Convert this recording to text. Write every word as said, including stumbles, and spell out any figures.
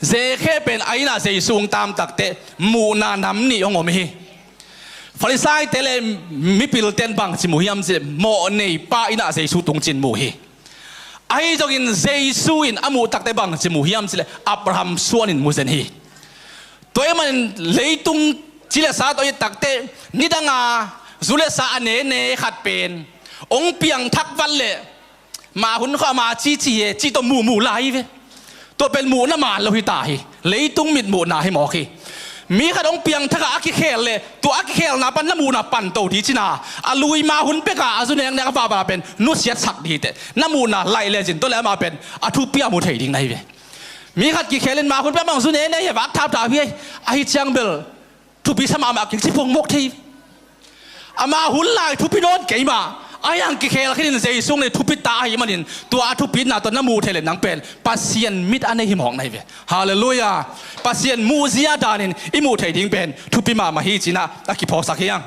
Zekhia pen a innah Jesu hong taam takteh muhna nam nih hong om hi. Farisaite le mipilten bangci mu hiam cih leh mawhnei pa innah Jesu tungcin mu hi. Ahi zongin Jesu in a muh takteh bangci mu hiam cih leh Abraham suanin mu zen hi. Tua ahih manin leitung ci le sa tawh i et takteh nidanga zu le sa a nene khat pen hong piangthak vat leh mah hun khawh a ma cici hi e cih tawh muhmuh lai hi ve. Tua pen muhna man lo hi ta hi. Leitung mit muhna hi mawk hi. Mi khat hong piangthak a a kikhel leh tua a kikhelna pan na muhna pan to ding cihna, a lui ma hun peka a zu neknek a vava pen nusiatsak ding hi teh. Na muhna laih le zin tua le amah pen a thupi a mu thei ding na hi ve. Mi khat kikhelin ma hun pek bang zu nene hi a vak thapthap hi. Ahi ciang bel thupi sa mahmah keng ci phongmawk thei. Ama hun lai thupi nawn kei mah. Ahi hang kikhel khinin Jesu hong nei thupi ta ahih manin tua a thupitna tawh na muh theih leh nang pen Pasian mit a nei hi mawk na hi ve. Halleluiah. Pasian muhzia danin i muh theih ding pen thupi mahmah hi cinah a kiphawksak hi hang.